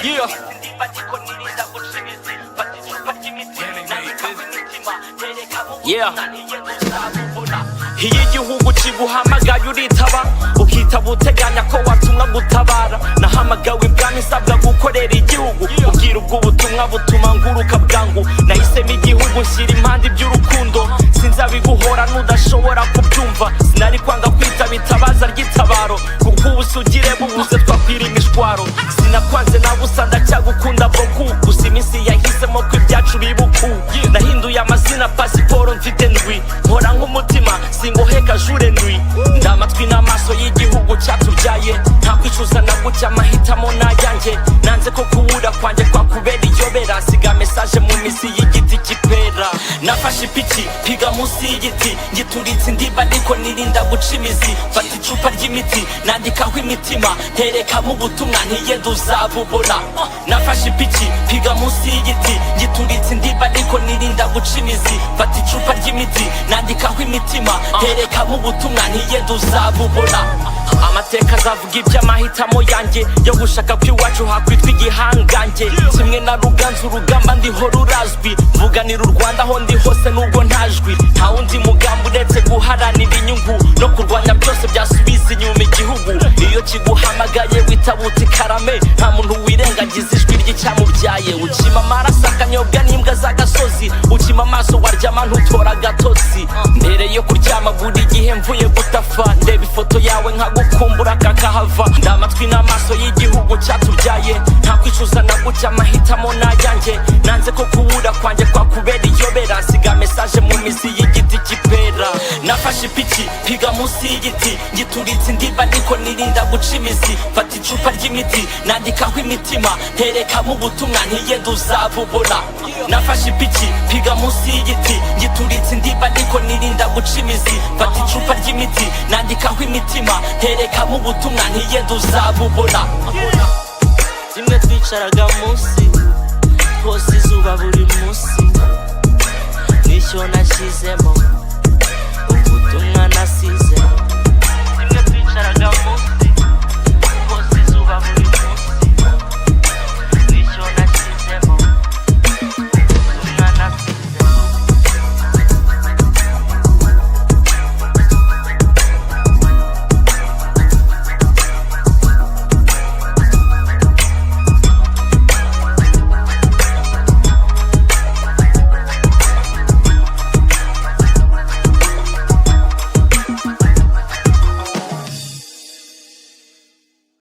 Yeah. Yeah. Iyo igihugu kiguhamagaye uritaba, ukitaba uteganya ko watumwa gutabara. Nahamagawe ibwami nsabwa gukorera igihugu, ubwira ubwo butumwa butuma nguruka bwangu. Nahisemo igihugu, nshyira impande iby'urukundo. Sinzabiguhora n'udashobora kubyumva. Sinari kwanga kwitaba itabaza ry'itabaro, kuko ubusugire bubuze twakwira imishwaro. Sinakwanze na busa, ndacyagukunda beaucoup, gusa iminsi yahisemo ko ibyacu bibuku. Nahinduye amazina, pasiporo mfite ndwi, nkora nk'umutima singoheka jure ndwi. Ndamatwi n'amaso y'igihugu cyatubyaye, nta kwicuza na gucya, amahitamo n'ayanjye. Nanze ko kubura kwanjye kwakubera iyobera, siga message mu misi y'igiti cy'ipera. Nafashe ipiki piga munsi y'igiti, ngituritse indiba ariko nirinda guca imizi. Mfata icupa ry'imiti, nandikaho imitima, nterekamo ubutumwa ntiyenda uzabubona. Nafashe ipiki piga munsi y'igiti, ngituritse indiba ariko nirinda guca imizi. Mfata icupa ry'imiti, nandikaho imitima, nterekamo ubutumwa ntiyenda uzabubona. Amateka azavuga iby'amahitamo yanjye yo gushaka ko iwacu hakwitwa igihangange kimwe na Ruganzu. Urugamba ndiho rurazwi, mvuganira u Rwanda aho ndi hose nubwo ntajwi. Nta wundi mugambi uretse guharanira inyungu no kurwanya byose byasubiza inyuma igihugu. Iyo kiguhamagaye witabuta ikarame, nta muntu wirengagiza ijwi ry'icyamubyaye. Ukima amaraso akanyobwa n'imbwa z'agasozi, ukima amaso waryama ntutora agatotsi. Mbere yo kuryama buri gihe mvuye gutafa, ndeba ifoto yawe nkagukumbura kakahava. Ndamatwi n'amaso y'igihugu cyatubyaye, nta kwicuza na gucya, amahitamo n'ayanjye. Nanze ko kubura kwanjye kwakubera iyobera, siga message mu mizi y'igiti cy'ipera. Nafashe ipiki piga munsi y'igiti, ngituritse indiba ariko nirinda guca imizi. Mfata icupa ry'imiti, nandikaho imitima, nterekamo ubutumwa ntiyenda uzabubona. Nafashe ipiki piga munsi y'igiti, ngituritse indiba ariko nirinda guca imizi. Mfata icupa ry'imiti, nandikaho imitima, nterekamo ubutumwa ntiyenda uzabubona. Rimwe twicaraga munsi, twose izuba buri munsi, nicyo nashyizemo.